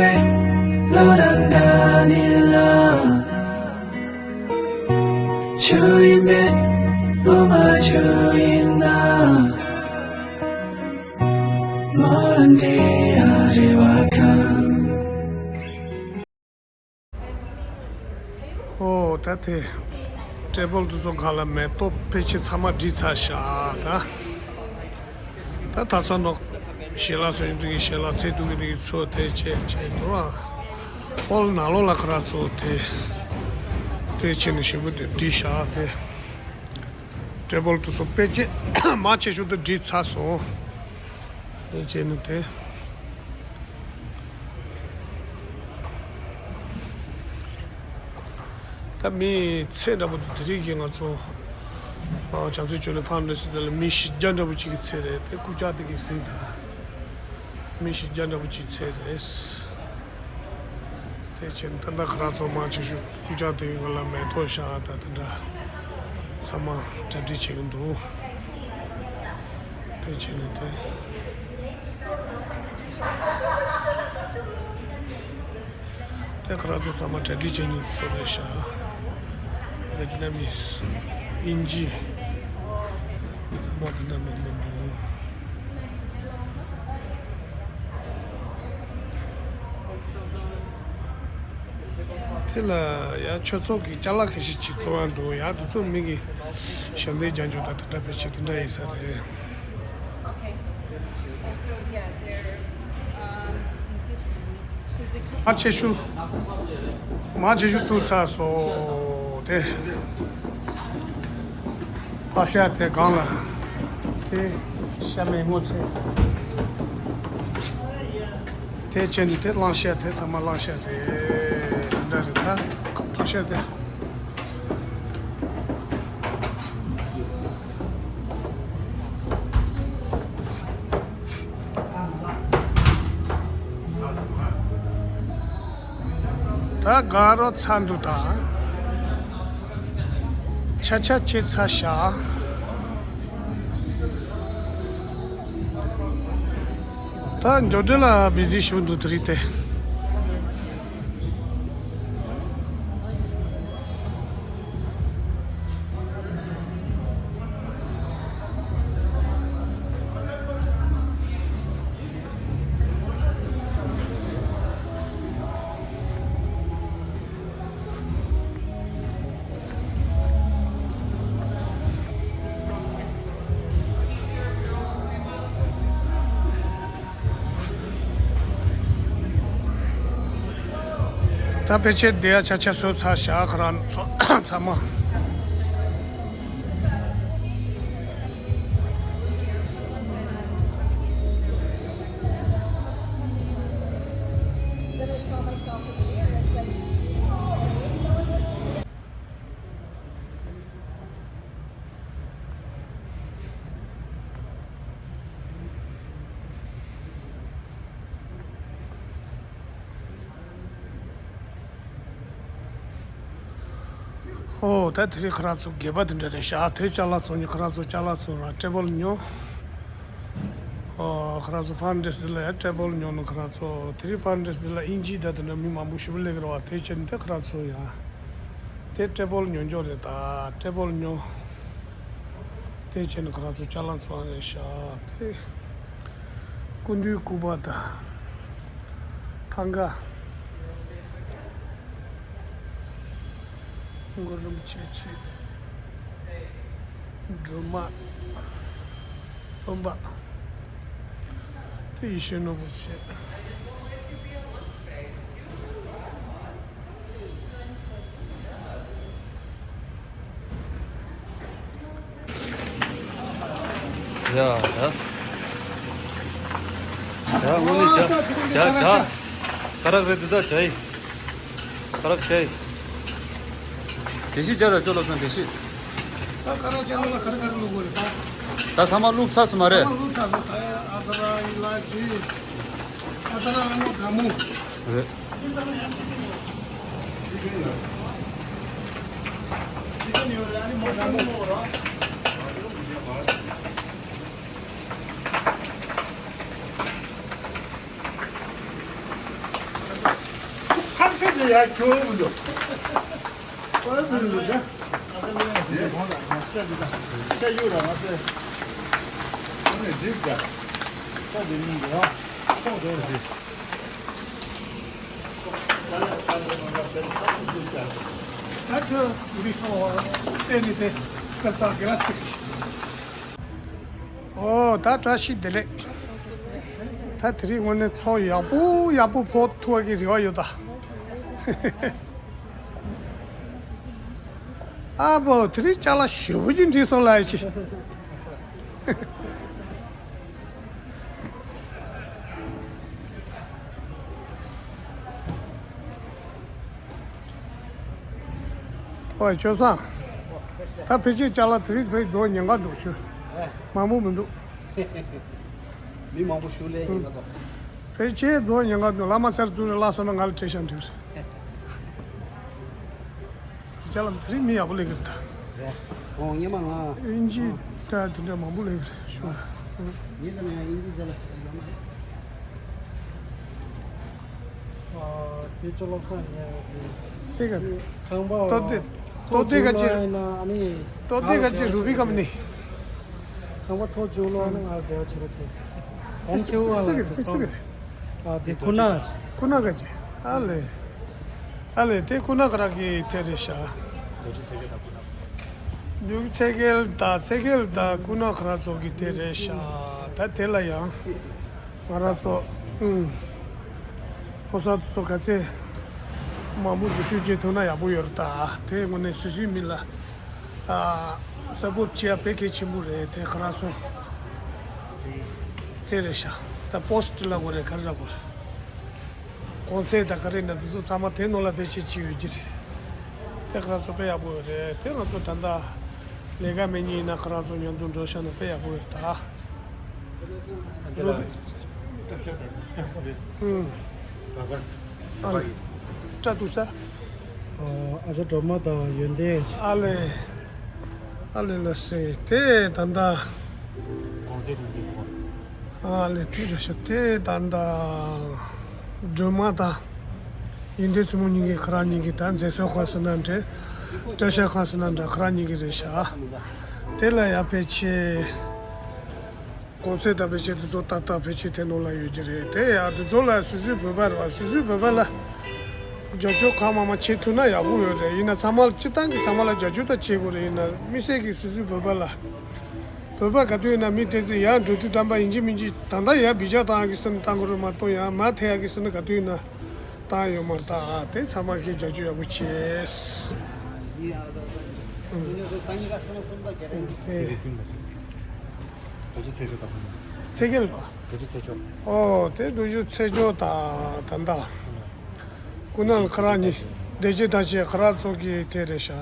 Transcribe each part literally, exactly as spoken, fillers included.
ལོ་དང་ཟླ་ནི་ལ། ཆུ་ཡིན་པས་ལོ་མ་ཆུ་ཡིན་ན། ལོ་རང་དེ་ཡ་རེ་བ་ཁང་། ཨོ་ད་དེ། ཊེ་བལ་དེ་ཚོ་ག་ལ་མེ་ཏོག་ཕལ་ཆེར་ཚང་མ་བསྒྲིགས་ཚར་ཤག་ད། ད་ད་ཚོ་ནོ། ཞལ་ལག་སོ་ཡིན་དུ་གི་ཞལ་ལག་ཚེ་དུ་གི་དེ་གི་ཚོ་དེ་བྱས་བྱས་དུ་བ། ཧོལ་ནང་ལོགས་ལ་ཁ་ར་ཚོ་དེ། དེ་བྱས་ནས་ཞེ་པོ་དེ་བསྒྲིགས་ཤག་དེ། ཊེ་བལ་དེ་ཚོ་ཕལ་ཆེར་མང་ཆེ་ཤོས་དེ་བསྒྲིགས་ཚར་སོང་། དེ་བྱས་ནས་དེ། ད་མི་ཚེ་འདྲ་པོ་དེ་དེ་རིང་གི་ང་ཚོ་ཨ་བྱང་རྩེ་ཆོས་གླིང་ཕན་ཌེ་སི་དེ་ལ་མི་བཞི་བརྒྱ་འདྲ་པོ་ཅིག་གི་ཚེ་རེད། དེ་སྐུ་ཕྱྭ་དེ་གི་གཟིགས་དང་། མི་བཞི་བརྒྱ་འདྲ་པོ་ཅིག་ཚེ་རེད། དེ་བྱས་ད་ལྟ་ཁ་ར་ཚོ་མང་ཆེ་ཤོས་སྐུ་ཕྱྭ་དེ་གི་ང་ལ་མེ་ཏོག་ཞག་དང་དེ་འདྲ་ཚང་མ་གྲ་སྒྲིག་བྱེད་ཀྱི་འདུག་དེ་བྱས་ནས་དེ། དེ་ཁ་ར་ཚོ་ཚང་མ་གྲ་སྒྲིག་བྱེད་མཁན་ཚོ་རེད་ཤག་ཝེ་ཏི་ནམ་མི་སི། དབྱིན་ཇི། ཚང་མ་འདི་འདྲ་མང་པོ་འདུག་དེ་ལ་ཡང་ཆོས་ཚོགས་ཀྱི་ཅ་ལག་ཁ་ཤས་ཅིག་བཙོང་ཡ་འདུག་ཡང་དེ་ཚོ་མི་གི་ཞབས་འདེགས་རྒྱག་རྒྱུ་དང་དེ་འདྲ་བེད་སྤྱད་དེ་འདྲ་ཡིན་ས་རེད། Okay. And so, yeah, they're, um, in this room. There's a couple. མང་ཆེ་ཤོས། མང་ཆེ་ཤོས་བཏུས་ཚར་སོང་དེ། ཕག་ཤ་དེ་སྒང་ལ། དེ་ཤ་མེད་སྔོ་ཚལ། དེ་ཅན་དེ་གླང་ཤ་དེ་ཚང་མ་གླང་ཤ་རེད། དེ་འདྲ་རེད་ད། ཕག་ཤ་དེ། ད་དགའ་རོགས་ཚ་འདུག་ད། ཆ་ཆ་ཆེ་ཚ་ཤ། ད་འབྱོར་འབྲེལ་ལ་བི་ཟི་ཞུ་འདུག་དེ་རིང་དེ། ད་ཕལ་ཆེར་བསྡད་ཡ་ཆ་ཆ་བཟོས་ཚར་ཤག་ཁོ་རང་ཚོ་ཚང་མ། ཨོ་ད་དེ་རིང་ཁོ་རང་ཚོ་སྒལ་པ་དེ་འདྲ་རེད་ཤག་དེ་ཅ་ལག་ཚོང་ཉོ། ཁོ་རང་ཚོ་ཅ་ལག་ཚོང་ར་ཊེ་བལ་ཉོ། ཨོ་ཁོ་རང་ཚོ་ཕན་ཌེ་སི་ལ་ཡ་ཊེ་བལ་ཉོ་ནོ། ཁོ་རང་ཚོ་དེ་རིང་ཕན་ཌེ་སི་ལ་དབྱིན་ཇི་ད་དེ་འདྲ་མི་མང་པོ་ཞེ་པོ་སླེབས་ཀྱི་རེད་བ། དེ་ཕྱིར་དེ་ཁོ་རང་ཚོ་ཡ་དེ་ཊེ་བལ་ཉོ་འཇོག་རེད། ད་ཊེ་བལ་ཉོ། དེ་བྱས་ནས་ཁོ་རང་ཚོ་ཅ་ལག་ཚོང་རེད་ཤག་དེ་སྐུ་མདུན་སྐུ་པར་དང་ཐང་ག། གུ་རུ་རིན་པོ་ཆེ་ཆེ། སྒྲོལ་མ། སྟོན་པ། དེ་ཡེ་ཤེས་ནོར་བུ་ཆེ། ཡ་ཡ། ཡ་དངོས་གནས་བྱ། བྱ་བྱ། ཀ་རག་རེད་འདི་ད་བྱ་ཡི། ཀ་རག་བྱ་ཡི། དེ་བཞི་བྱ་ད་ཅོ་ལོ་སོང་དེ་བཞི། ད་ཀ་རག་བྱ་ལོ་ལ་ཀ་རག་ཀ་རག་ལུག་གོ་རེད་ད། ད་ཚང་མ་བླུགས་ཚར་སོང་མ་རེད། ཚང་མ་བླུགས་ཚར་སོང་། ད་ཡ་ཨ་ད་ར་ཡི་ལ་ཇི། ཨ་ད་ར་ཨ་ནོ་ག་མོ། རེད། དེ་ཡར་འགྱོ་མི་འདུག་ཨ་ཙི་རེད་ཟེར། ཡེ། ཤ་ཡུ་ར་མ་ཟེར། ཨ་ནི་འགྲིག་ད། ཤ་དེ་གཉིས་འདུག་ཨ། ཁོག་འདུག་ཟེར། ད་ཁྱོད་འདི་སོང་བ་སེ་ནི་དེ་ས་ས་གི་ར་ཚིག་ཨོ་ད་བཀྲ་ཤིས་བདེ་ལེགས། ད་དེ་རིང་དངོས་གནས་ཚོགས་ཡག་པོ་ཡག་པོ་ཕོག་ཐུབ་པ་གི་རེ་བ་ཡོད་ད། ཨ་བོ་དེ་རིང་ཅ་ལག་ཞེ་པོ་ཅིག་འགྲིག་སོང་ལ་ཡ་ཅི། ཨོ་ཆོས་བཟང་། ད་ཕལ་ཆེར་ཅ་ལག་དེ་རིང་ཕལ་རྫོགས་ཉེན་ཁ་འདུག་ཆུ། མང་པོ་མི་འདུག་མི་མང་པོ་ཞུ་ལས་ཡིན་མ་གཏོགས། ཕལ་ཆེར་རྫོགས་ཉེན་ཁ་འདུག་བླ་མ་སར་བཙུགས་རེ་བླ་སོང་ན་ང་ལ་སྤྲད་ཤག་འདྲི་རེད། ཅ་ལག་དེ་རིང་མི་ཡག་པོ་ལས་ཀྱི་རེད་ད། རེད། ཨོ་སྔོན་མ་ང་། ཨིན་ཇི་ད་དེ་འདྲ་མང་པོ་ལས་ཀྱི་རེད་ཞུ་ལ། ངས་ད་ནས་ཨིན་ཇི་ཅ་ལག་ཞིག་ཡོད་མ་རེད། ཨ་དེ་ཅོ་ལོག་ས་ཉལ་ཟིན། དེ་ག་རེད། ཁང་པ་ཏོ་ཏེ་ཏོ་ཏེ་ག་ཅི། ཨ་ནི་ཏོ་ཏེ་ག་ཅི་རུ་བི་ཀམ་ནི། ཁང་པ་ཐོག་ཅོ་ལོག་ནི་ང་བདེ་བ་ཆེ་ར་ཆེ་ཟིན། ཨོམ་ཁེ་བོ་ལ་ཏེ་སི་ག་རེད། ཨ་དེ་ཁུ་ན། ཁུ་ན་ག་ཅི། ཨ་ལེ། ཨ་ལེ་དེ་ཁུ་ན་ག་ར་གི་དེ་རེད་ཤག་འདུག་ཚེ་རྒྱལ་དང་ཚེ་རྒྱལ་དང་ཁུ་ན་ཁ་ར་ཚོ་གི་དེ་རེད་ཤག་ད་དེ་ལ་ཡང་ང་ར་ཚོ་ཨུམ་ཕོ་གསར་ཚོ་ག་ཚད་མང་པོ་འཛུལ་ཞུགས་བྱེད་ཐུབ་ན་ཡག་པོ་ཡོད་རེད། ད་དེ་དངོས་གནས་སུ་སུའི་མི་ལ་ཨ་སཔོར་བྱེད་ཡ་དཔེ་གལ་ཆེན་པོ་རེད། དེ་ཁ་ར་ཚོ་དེ་རེད་ཤག་ད་པོ་སི་ཊི་ལ་གོ་རེད་ག་རེ་ལ་གོ་རེད། གོང་ཚད་དང་ག་རེ་ན་དེ་ཚོ་ཚང་མ་དེ་ནང་ལ་བེད་སྤྱོད་བྱེད་ཡོད་ཀྱི་རེད། དེ་ཁ་ར་ཚོ་དཔེ་ཡག་པོ་ཡོད་རེད། དེ་ང་ཚོ་ད་ལྟ་ལས་ཀ་མེད་ཉིན་ཡིན་ན་ཁ་ར་ཚོ་མཉམ་དུ་འགྲོ་ཤག་ན་དཔེ་ཡག་པོ་ཡོད་རེད་ད། རོ་ཟེ། ཨུམ། ཨ་ལེ། བཀྲ་ཐུག་ས། ཨ་ཅག་སྒྲོལ་མ་དང་ཡོན་ཏན། ཨ་ལེ། ཨ་ལེ་ལ་སེ་དེ་ད་ལྟ། ཨ་ལེ་དེ་རེད་ཤག་དེ་ད་ལྟ་སྒྲོལ་མ་དང་ཡོན་ཏན་བཙུན་མོ་གཉིས་ཀྱི་ཁ་ར་གཉིས་ཀྱི་ད་མཛེས་བཟོ་ཁང་ཟེར་ན་འདྲ། བཀྲ་ཤིས་ཁང་ཟེར་ན་འདྲ། ཁ་ར་གཉིས་ཀྱི་རེད་ཤག་དེ་ལ་ཡ་ཕལ་ཆེར་གོང་ཚད་ད་ཕལ་ཆེར་དེ་ཚོ་ཏག་ཏག་ཕལ་ཆེར་དེ་ནང་ལ་ཡོད་ཀྱི་རེད། དེ་ཡ་དེ་ཚོ་ལ་སོ་སོའི་བོད་པ་རེད་བ། སོ་སོའི་བོད་པ་ལ་རྒྱབ་སྐྱོར་གང་མང་མང་བྱེད་ཐུབ་ན་ཡག་པོ་ཡོད་རེད། ཡིན་ན་ཚང་མ་སྤྱིར་བཏང་གི་ཚང་མ་ལ་རྒྱབ་སྐྱོར་ད་བྱེད་དགོས་རེད། ཡིན་ན་དམིགས་བསལ་གྱི་སོ་སོའི་བོད་པ་ལ། བོད་པ་ག་དུས་ཡིན་ན་མི་དེ་ཚོ་ཡར་འགྲོ་དུས་དམ་པ་ཡིན་གཅིག་མིན་གཅིག་ད་ལྟ་ཡར་བི་ཇ་བཏང་གི་སེམས་བཏང་དགོས་རེད་མ་གཏོགས་ཡང་མར་ཐེ་ཡག་གི་སེམས་ག་དུས་ཡིན་ན་བཏང་ཡོད་མ་རེད་ད། དེ་ཚང་མ་གིས་རྒྱབ་སྐྱོར་ཡག་པོ་བྱས། ཨུམ། དེ། ཚེ་རྒྱལ་ལ། ཨོ་དེ་རྡོ་རྗེ་ཚེ་མཆོག་ད་ད་ད། ཀུན་ནལ་ཁ་ར་གཉིས། བདེ་སྐྱིད་ད་ཅེ་ཁ་ར་ཚོ་གི་དེ་རེད་ཤག་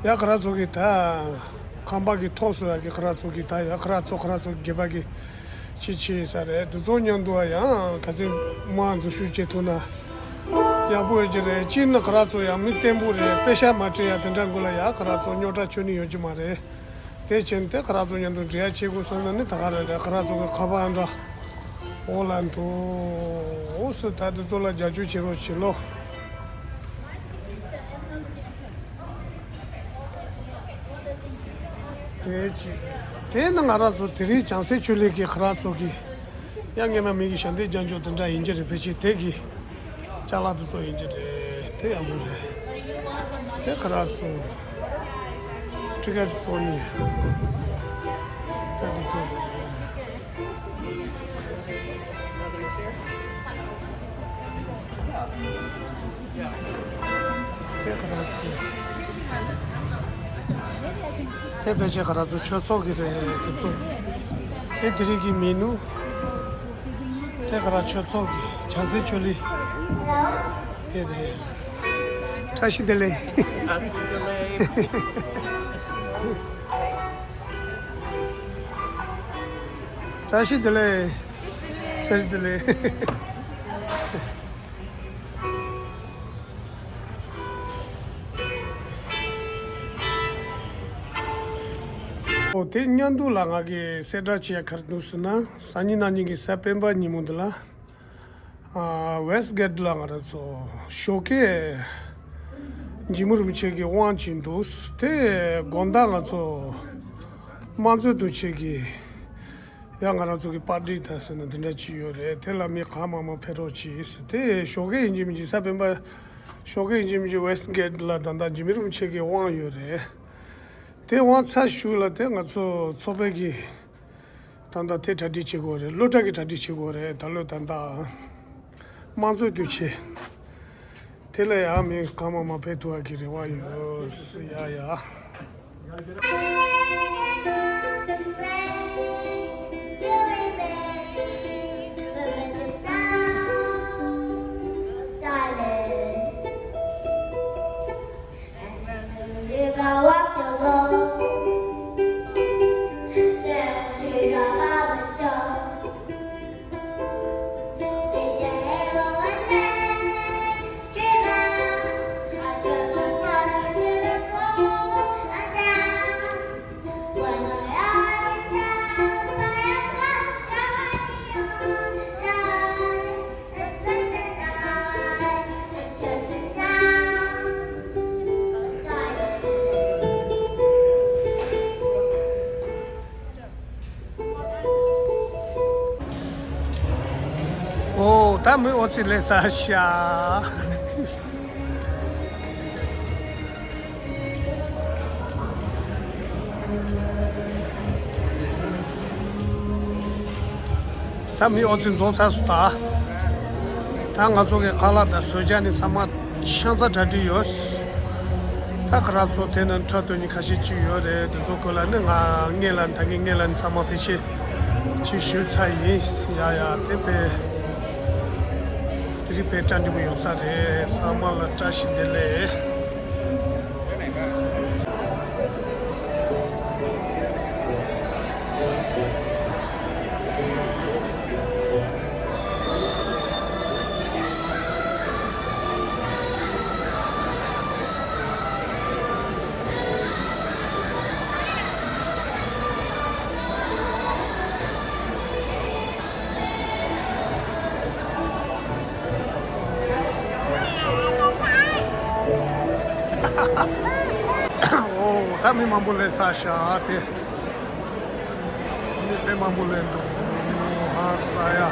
ཡ་ཁ་ར་ཚོ་གི་ད། ཁང་པ་གི་ཐོག་སུ་ཡ་གི་ཁ་ར་ཚོ་གི་ད་ཡ་ཁ་ར་ཚོ་ཁ་ར་ཚོ་གི་སྒེར་པ་གི་ཅི་ཆེ་ས་རེད། དེ་ཚོ་མཉམ་དུ་ཡང་ག་ཚོད་མང་འཛུལ་ཞུགས་བྱེད་ཐུབ་ན་ཡག་པོ་ཡོད་ཀྱི་རེད། གཅིག་ནི་ཁ་ར་ཚོ་ཡང་མི་བརྟན་པོ་རེད། པེ་ཤ་མ་སྤྲད་ཡ་དེ་འདྲ་དགོས་ལ་ཡ་ཁ་ར་ཚོ་རྙོག་དྲ་ཆོད་ནི་ཡོད་ཀྱི་མ་རེད། དེ་ཕྱིན་ཏེ་ཁ་ར་ཚོ་མཉམ་དུ་འབྲེལ་ཡ་བྱེད་དགོས་སོང་ན་ནི་ད་ག་རེ་རེད། ཁ་ར་ཚོ་གི་ཁ་པར་འདྲ་འོག་ལ་འདུག་འོ་སི་ད་དེ་ཚོ་ལ་རྒྱབ་སྐྱོར་བྱེད་རོགས་བྱེད་ལོ། དེ་ཅི། དེ་ནི་ང་ར་ཚོ་དེ་རིང་བྱང་སེམས་ཆོས་གླིང་གི་ཁ་ར་ཚོ་གི་ཡ་ངེས་མ་མི་གི་ཞབས་འདེགས་རྒྱབ་སྐྱོར་དེ་འདྲ་ཡིན་གྱི་རེད། ཕལ་ཆེར་དེ་གི་ཅ་ལག་དེ་ཚོ་ཡིན་གྱི་རེད། དེ་ཡག་པོ་རེད། དེ་ཁ་ར་ཚོ་ཁྲི་ཀ་ཚོ་ནི་ད་དེ་ཚོ་རེད། དེ་ཁ་ར་ཚོ། དེ་ཕལ་ཆེར་ཁ་ར་ཚོ་ཆོས་ཚོགས་ཀྱི་རེད། དེ་ཚོ་དེ་དེ་རིང་གི་མི་ནུ། དེ་ཁ་ར་ཆོས་ཚོགས་ཀྱི་བྱང་སེམས་ཆོས་གླིང་དེ་རེད། བཀྲ་ཤིས་བདེ་ལེགས། བཀྲ་ཤིས་བདེ་ལེགས། བཀྲ་ཤིས་བདེ་ལེགས། ཨོ་དེ་མཉམ་དུ་ལ་ང་གི་གསལ་བསྒྲགས་བྱེད་ཡ་ག་རེ་འདུག་ཟེར་ན། སང་ཉིན་གནངས་ཉིན་གྱི་གཟའ་སྤེན་པ་ཉིན་མོ་འདི་ལ་ ཨ། Westgate ལ་ང་རང་ཚོ་ཞོགས་ཀས་འཇིགས་མེད་རིན་པོ་ཆེ་གི་དབང་ཅིག་འདུག་དེ་དགོང་དག་ང་ཚོ་དམངས་གཙོའི་དུས་ཆེན་གྱི་ཡང་ང་རང་ཚོ་གི་པར་ཊི་དང་ཟེར་ན་འདི་འདྲ་ཅིག་ཡོད་རེད། དེ་ལ་མི་གང་མང་མང་ཕེབས་རོགས་གྱིས། དེ་ཞོགས་ཀས་ཡིན་གཅིག་མིན་གཅིག་གཟའ་སྤེན་པ་ཞོགས་ཀས་ཡིན་གཅིག་མིན་གཅིག་Westgate ལ་ད་ལྟ་འཇིགས་མེད་རིན་པོ་ཆེ་གི་དབང་ཡོད་རེད། དེ་དབང་ཚར་ཞུགས་ལ་དེ་ང་ཚོ་ཚོགས་པའི་གི་ད་ལྟ་དེ་གྲ་སྒྲིག་བྱེད་དགོས་རེད། སློབ་གྲྭ་གི་གྲ་སྒྲིག་བྱེད་དགོས་རེད། ད་ལོ་ད་ལྟ་དམངས་གཙོའི་དུས་ཆེན་དེ་ལ་ཡང་མི་གང་མང་མང་ཕེབས་ཐུབ་པ་གི་རེ་བ་ཡོད། ཡ་ཡ། ཨོ། ད་མི་ཨོ་ཙི་ལས་ཚ་ཤ། ད་མི་ཨོ་ཙི་འཛོམས་ཚར་སོང་། ད་ད་ང་ཚོ་གི་ཁ་ལག་དང་བཟོ་རྒྱག་ནི་ཚང་མ་ཤང་ཚ་གྲ་སྒྲིག་ཡོད། ད་ཁ་ར་ཚོ་དེ་ནང་འཁྲབ་སྟོན་ནི་ཁ་ཤས་ཅིག་ཡོད་རེད། དེ་ཚོ་སྐོར་ལ་ནི་ང་སྔོན་ལ་ད་གིན་སྔོན་ལ་ནི་ཚང་མ་ཕལ་ཆེར་ཅིག་ཞུས་ཚར་ཡིན། ཡ་ཡ། དེ་དཔེ་དེ་རིང་དཔེ་བཀྲ་འགྲིག་པོ་ཡོང་ས་རེད། ཚང་མ་ལ་བཀྲ་ཤིས་བདེ་ལེགས། ཨོ། ད་མི་མང་པོ་སླེབས་ཚར་ཤག་དེ། མི་དཔེ་མང་པོ་སླེབས་འདུག་ཧ་ས་ཡ།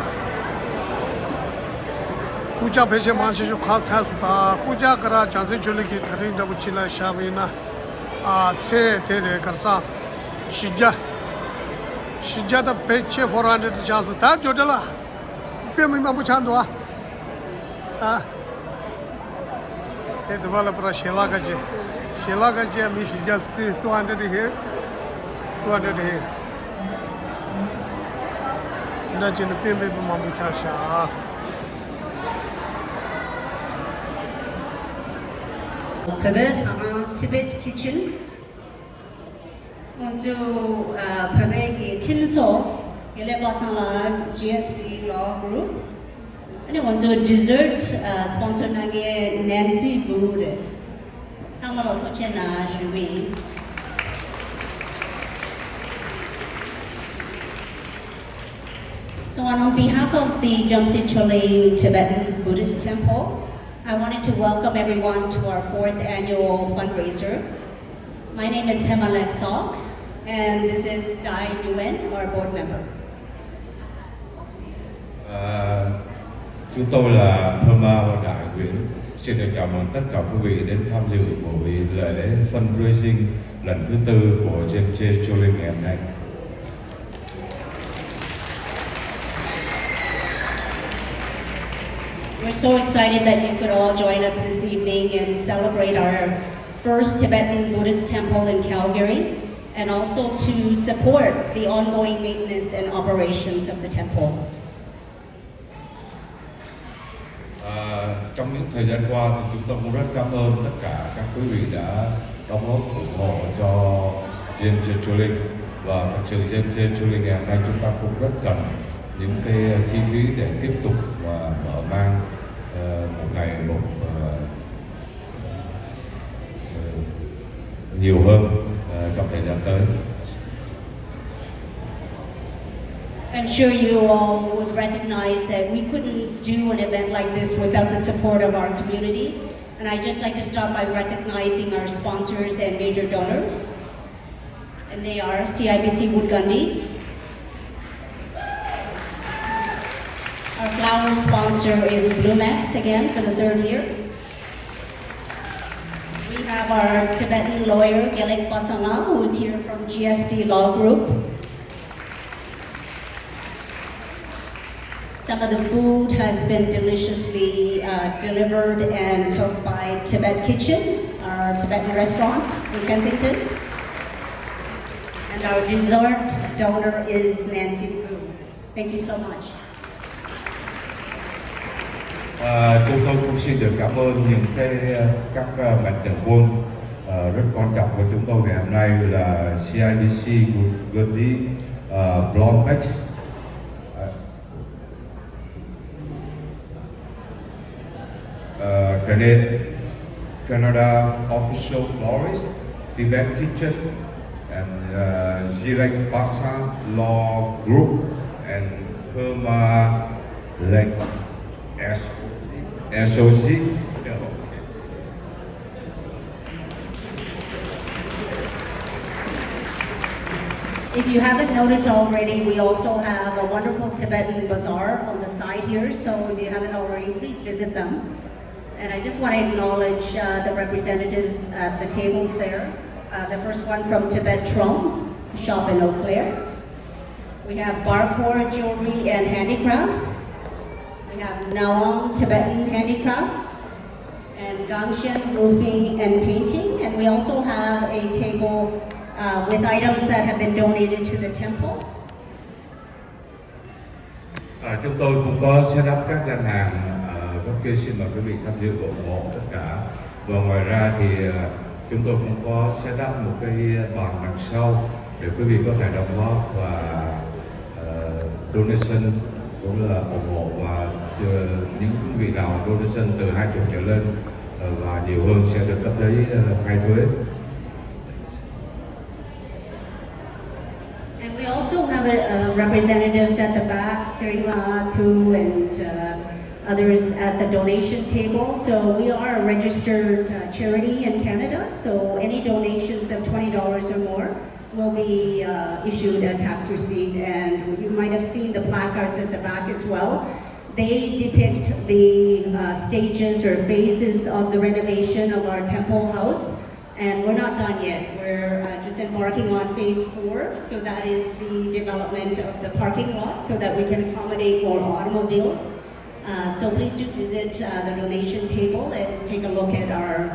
སྐུ་ཕྱྭ་ཕལ་ཆེར་མང་ཆེ་ཤོས་ཁག་ཚར་སོང་། ད་སྐུ་ཕྱྭ་ཀ་ར་བྱང་སེམས་ཆོས་གླིང་གི་དེ་རིང་འདྲ་པོ་ཕྱི་ལ་བཞག་པ་ཡིན་ན། ཨ། ཚད་དེ་རེད། ག་རེ་ཟེར། བཞི་བརྒྱ། བཞི་བརྒྱ་དང་ཕལ་ཆེར་ཕོར་ཧན་ཌེ་རེཌ་ཆགས་སོང་། ད་ཇོ་ཌ་ལ་དཔེ་མི་མང་པོ་ཆགས་འདུག་ཨ། ཨ། དེ་དུ་བ་ལ་པུ་ར་ཞལ་ལག་ཁ་ཅིག་ཞལ་ལག་ཁ་ཅིག་མི་བཞི་བརྒྱ་སྟེ། two hundred here, two hundred here. འདྲ་བྱས་ན་དཔེ་མི་མང་པོ་ཆགས་ཤག་བོད་པའི་ཟ་ཁང་Tibet Kitchen། ང་ཚོ་ཨ་བོད་པའི་གི་ཁྲིམས་ཚོགས་ཀྱི་ལས་པ་ཚང་ལ་G S T Law Group། ཨ་ནི་ང་ཚོ་dessert ཨ་སི་པོན་སར་གནང་མཁན་Nancy Boo རེད། ཚང་མ་ལ་ཐུགས་རྗེ་གནང་ཞུ་གི་ཡིན། So on, on behalf of the Jamsed Choling Tibetan Buddhist Temple, I wanted to welcome everyone to our fourth annual fundraiser. My name is Pema Leg Sok, and this is Dai Nguyen, our board member. À, chúng tôi là Pema và Đại Nguyễn. Xin được chào mừng tất cả quý vị đến tham dự buổi lễ fundraising lần thứ tư của Jamsed Choling ngày hôm nay. We're so excited that you could all join us this evening and celebrate our first Tibetan Buddhist temple in Calgary, and also to support the ongoing maintenance and operations of the temple. À, trong những thời gian qua thì chúng tôi cũng rất cảm ơn tất cả các quý vị đã đóng góp ủng hộ cho Jamsed Choling. Và thật sự Jamsed Choling ngày hôm nay chúng ta cũng rất cần những cái chi phí để tiếp tục và mở mang, ờ, một ngày một, ờ, ờ, nhiều hơn, ờ, trong thời gian tới. I'm Sure you all would recognize that we couldn't do an event like this without the support of our community. And I'd just like to start by recognizing our sponsors and major donors. And they are C I B C Wood Gundy. Our flower sponsor is Blumex again for the third year. We have our Tibetan lawyer, Gelek Pasanga, who is here from G S T Law Group. Some of the food has been deliciously uh, delivered and cooked by Tibet Kitchen, our Tibetan restaurant in Kensington. And our dessert donor is Nancy Fu. Thank you so much. À, chúng tôi cũng xin được cảm ơn những cái các uh, mặt trận quân uh, rất quan trọng của chúng tôi ngày hôm nay là C I B C Good Good Deed, uh, Blonde Max, uh, uh, Canada, Canada Official Florist, Tibet Kitchen, and uh, Zirek Pasha Law Group, and Herma Lake S O C. If you haven't noticed already, we also have a wonderful Tibetan bazaar on the side here, so if you haven't already, please visit them. And I just want to acknowledge uh, the representatives at the tables there. Uh, the first one from Tibet Trong, shop in Eau Claire. We have Barkor Jewelry and Handicrafts. We have Nawang Tibetan Handicrafts and Gangshen Roofing and Painting. And we also have a table uh, with items that have been donated to the temple. À, chúng tôi cũng có set up các gian hàng à, rất kêu xin mời quý vị tham dự ủng hộ tất cả. Và ngoài ra thì à, chúng tôi cũng có set up một cái bàn đằng sau để quý vị có thể đóng góp và uh, donation cũng là ủng hộ và uh, những vị nào donation từ hai chục trở lên uh, và nhiều hơn sẽ được cấp giấy uh, khai thuế. And we also have a, uh, representatives at the back, Serima Thu and uh, others at the donation table. So we are a registered uh, charity in Canada. So any donations of twenty dollars or more will be uh, issued a tax receipt. And you might have seen the placards at the back as well. They depict the uh, stages or phases of the renovation of our temple house. And we're not done yet. We're uh, just embarking on phase four. So that is the development of the parking lot so that we can accommodate more automobiles. Uh, so please do visit uh, the donation table and take a look at our,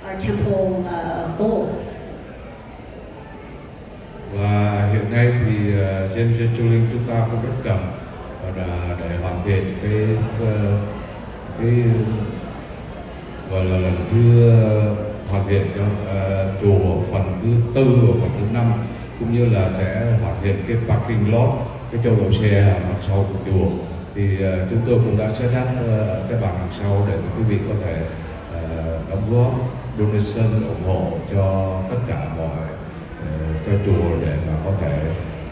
our temple uh, goals. Và hiện nay thì uh, trên Chuling chúng ta cũng rất cần và đã để hoàn thiện cái uh, cái gọi là lần thứ uh, hoàn thiện cho uh, chùa phần thứ tư và phần thứ năm, cũng như là sẽ hoàn thiện cái parking lot, cái chỗ đậu xe mặt sau của chùa. Thì uh, chúng tôi cũng đã set up uh, cái bàn đằng sau để mà quý vị có thể uh, đóng góp donation ủng hộ cho tất cả mọi uh, cho chùa để mà có thể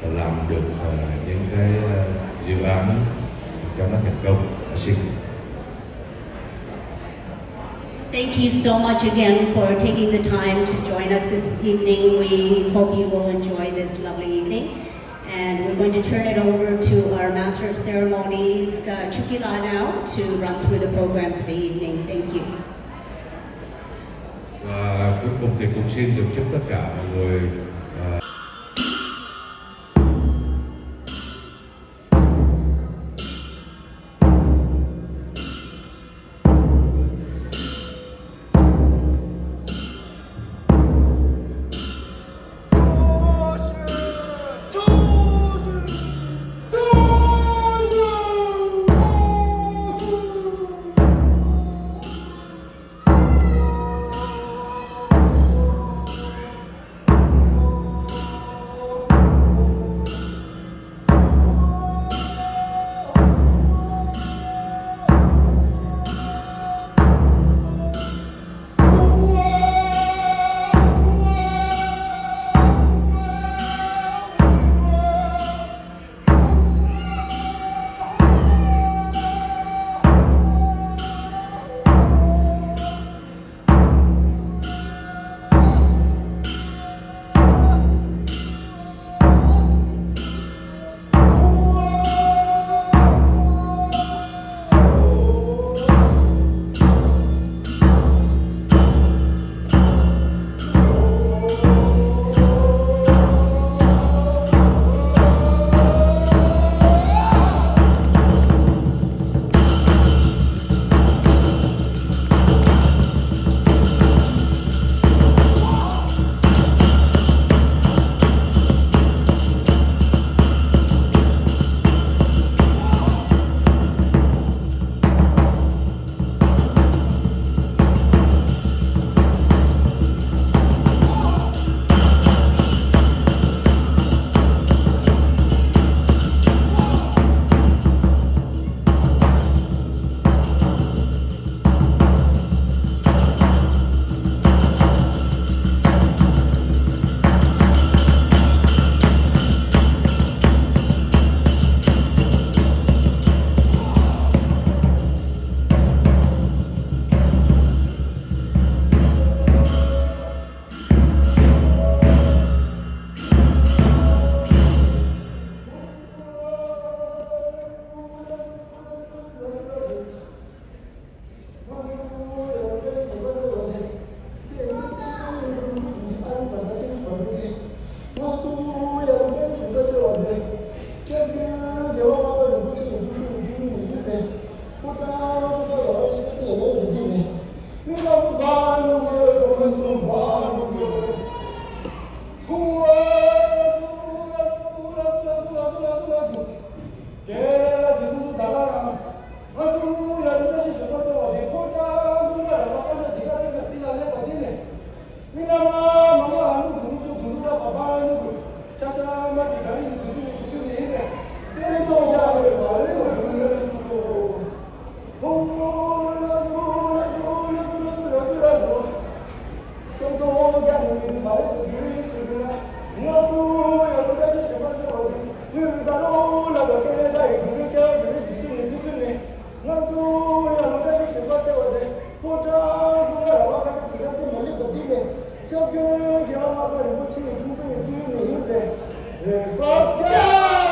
làm được uh, những cái uh, dự án cho nó thành công. Xin. Thank you so much again for taking the time to join us this evening. We hope you will enjoy this lovely evening. And we're going to turn it over to our Master of Ceremonies, uh, Chukila, now to run through the program for the evening. Thank you. Và cuối cùng thì cũng xin được chúc tất cả mọi người uh, རྒན་ལགས་ཀྱི་སོ་སོ་ད་ག་རང་། ང་ཚོ་ཡར་ལ་བཀྲ་ཤིས་བདེ་ལེགས་ཟེར་བ་དེ་ཁོ་ཅག་ཀུན་ལ་རང་ལ་བཀའ་ཤག་འདི་ག་ཚེ་ན་འདི་ལ་སླེབས་པ་དེ་ནས། མི་རྣམས་མ་མ་ཨ་ནུ་གུ་ནུ་ཚོ་གུ་ནུ་ར་བ་བ་ཨ་ནུ་གུ་ཤ་ཤ་མ་གི་ག་རི་ནི་གུ་ཤུ་ནི་གུ་ཤུ་ནི་ཡིན་པས་སེམས་ཐོག་ཡ་རེ་བ་རེ་བ་རུ་ལ་སུ་ཐོ། ཧོ་ལ་སུ་ལ་སུ་ལ་སུ་ལ་སུ་ལ་སུ་ལ་སུ། སེམས་ཐོག་ཡ་རེ་བ་རེ་བ་རུ་ལ་སུ་ལ། ང་ཚོ་ཡ་རུ་བཀྲ་ཤིས་བདེ་ལེགས་ཟེར་བ་དེ། ཡུལ་ད་ལོ་ལ་ལ་ཀེ་ནེ་ཌ་ཡི་འབྲུག་རྒྱལ་ཡུལ་རིགས་དུས་ཚོད་ནས་དུས་ཚོད་ནས། ང་ཚོ་ཡ་ལོ་བཀྲ་ཤིས་བདེ་ལེགས་ཟེར་བ་དེ་ཕོ་བྲང་ཀུན་ལ་ར་བ་ཀ་ཤ་དེ་ག་ཚེ་མ་སླེབས་པ་དེ་ནས་སྐྱབས་མགོན་རྒྱལ་བ་ལྔ་པ་རིན་པོ་ཆེ་ཡི་འཁྲུངས་སྐར་ཡི་དུས་ཡུན་ནས་ཡིན་པས་རེ་བ་རྒྱ།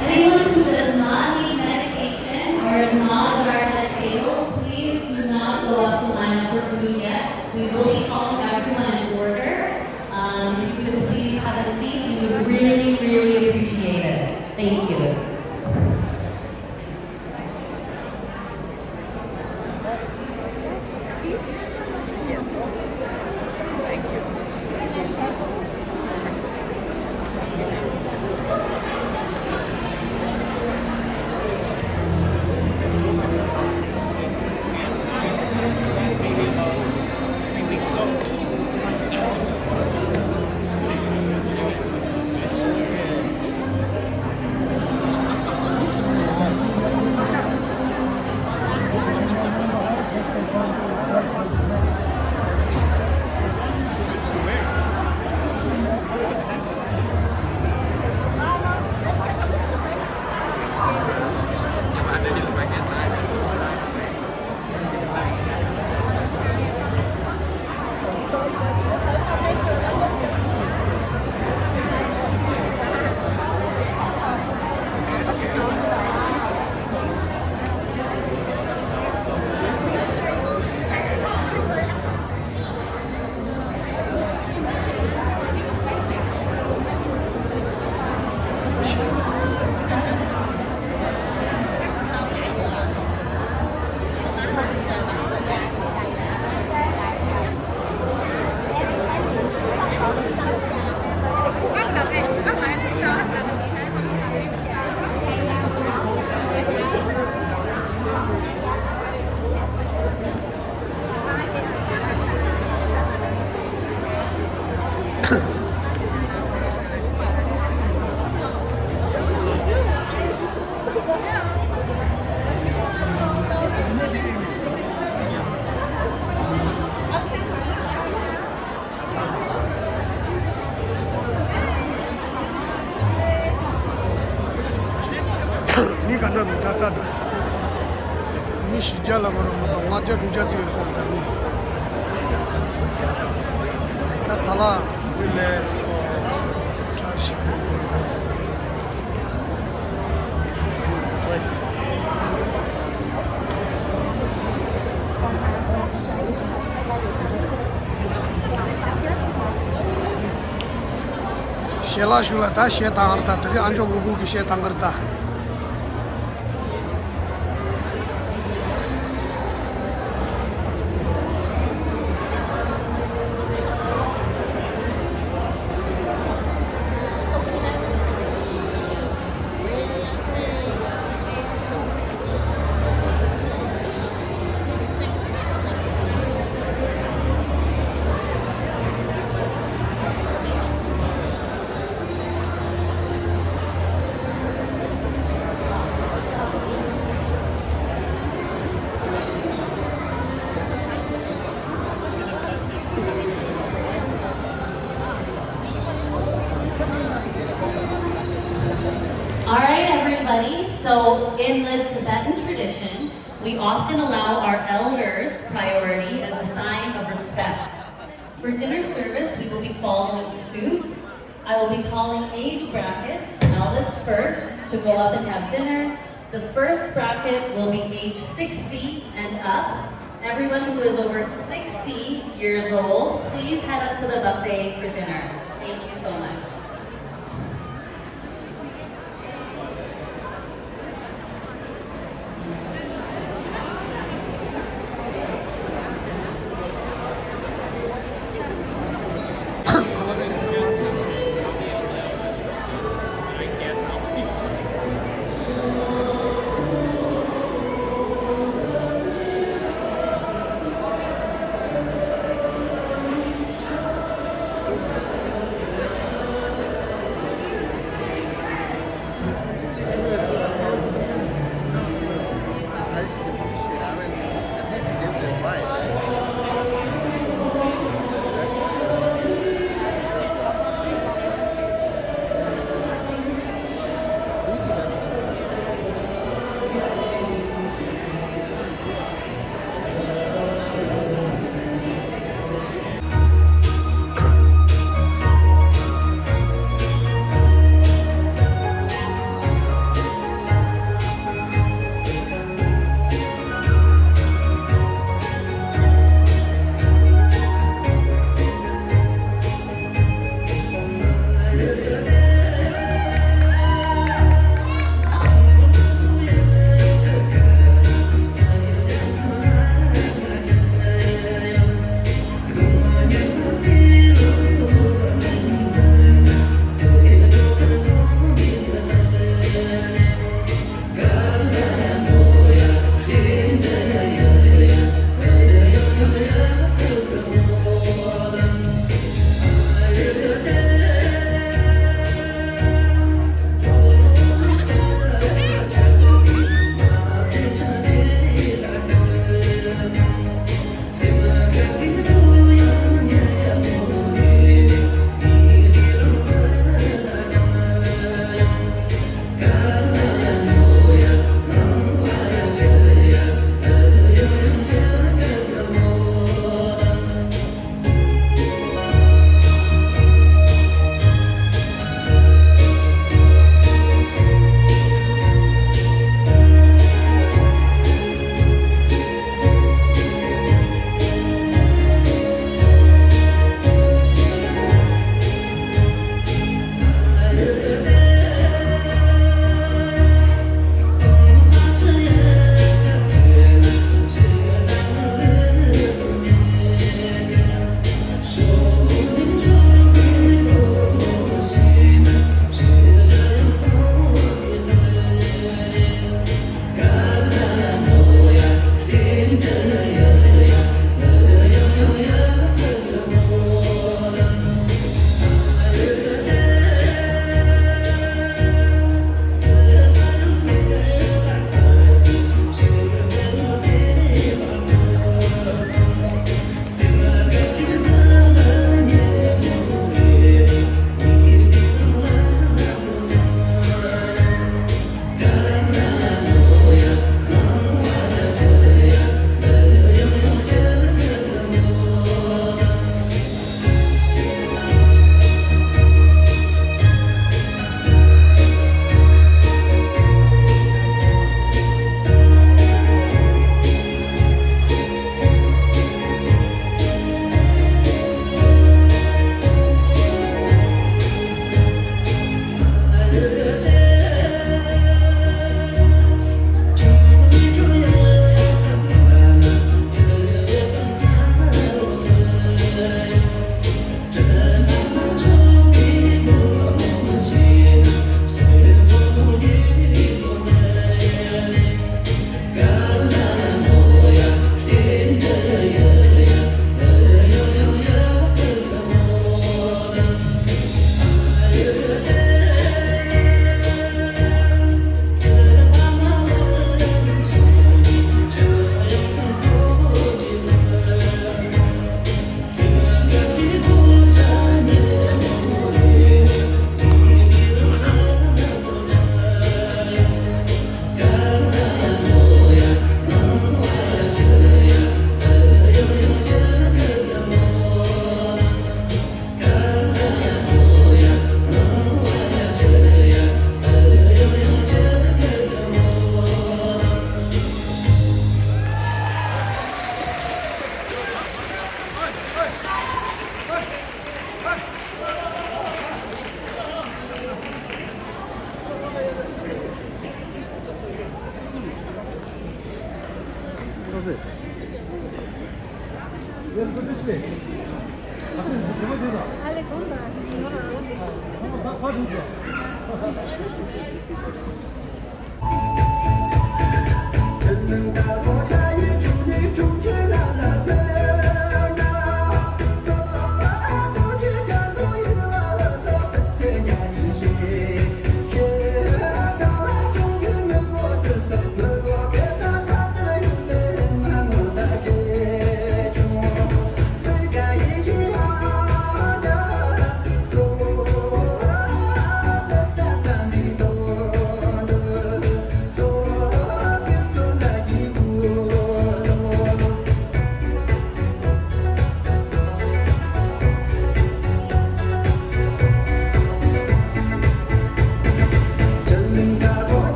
Anyone who does not need medication or is not required at tables, please do not go up to line up for food yet. We will be calling everyone in order. Um, if you could please have a seat, we would really, really appreciate it. Thank you. མི་ག་འདྲ་མི་འདྲ་ལྟ་འདུག་མི་བཞི་བརྒྱ་ལ་བར་མ་གཏོགས་ལྔ་བརྒྱ་དྲུག་བརྒྱ་ཙམ་ཡོད་ས་རེད་ད་ནི། ད་ཁ་ལག་ཚོད་ལས་སོ་བཀྲ་ཤིས་པའི། ཞལ་ལག་ཞུ་ལ་ད་གཞས་བཏང་གི་རེད་ད། དེ་རིང་ཨ་མཆོག་མགོ་སྒུར་གྱི་གཞས་བཏང་གི་རེད་ད། All right, everybody. So, in the Tibetan tradition, we often allow our elders priority as a sign of respect. For dinner service, we will be following suit. I will be calling age brackets, eldest first, to go up and have dinner. The first bracket will be age sixty and up. Everyone who is over sixty years old, please head up to the buffet for dinner. Thank you so much.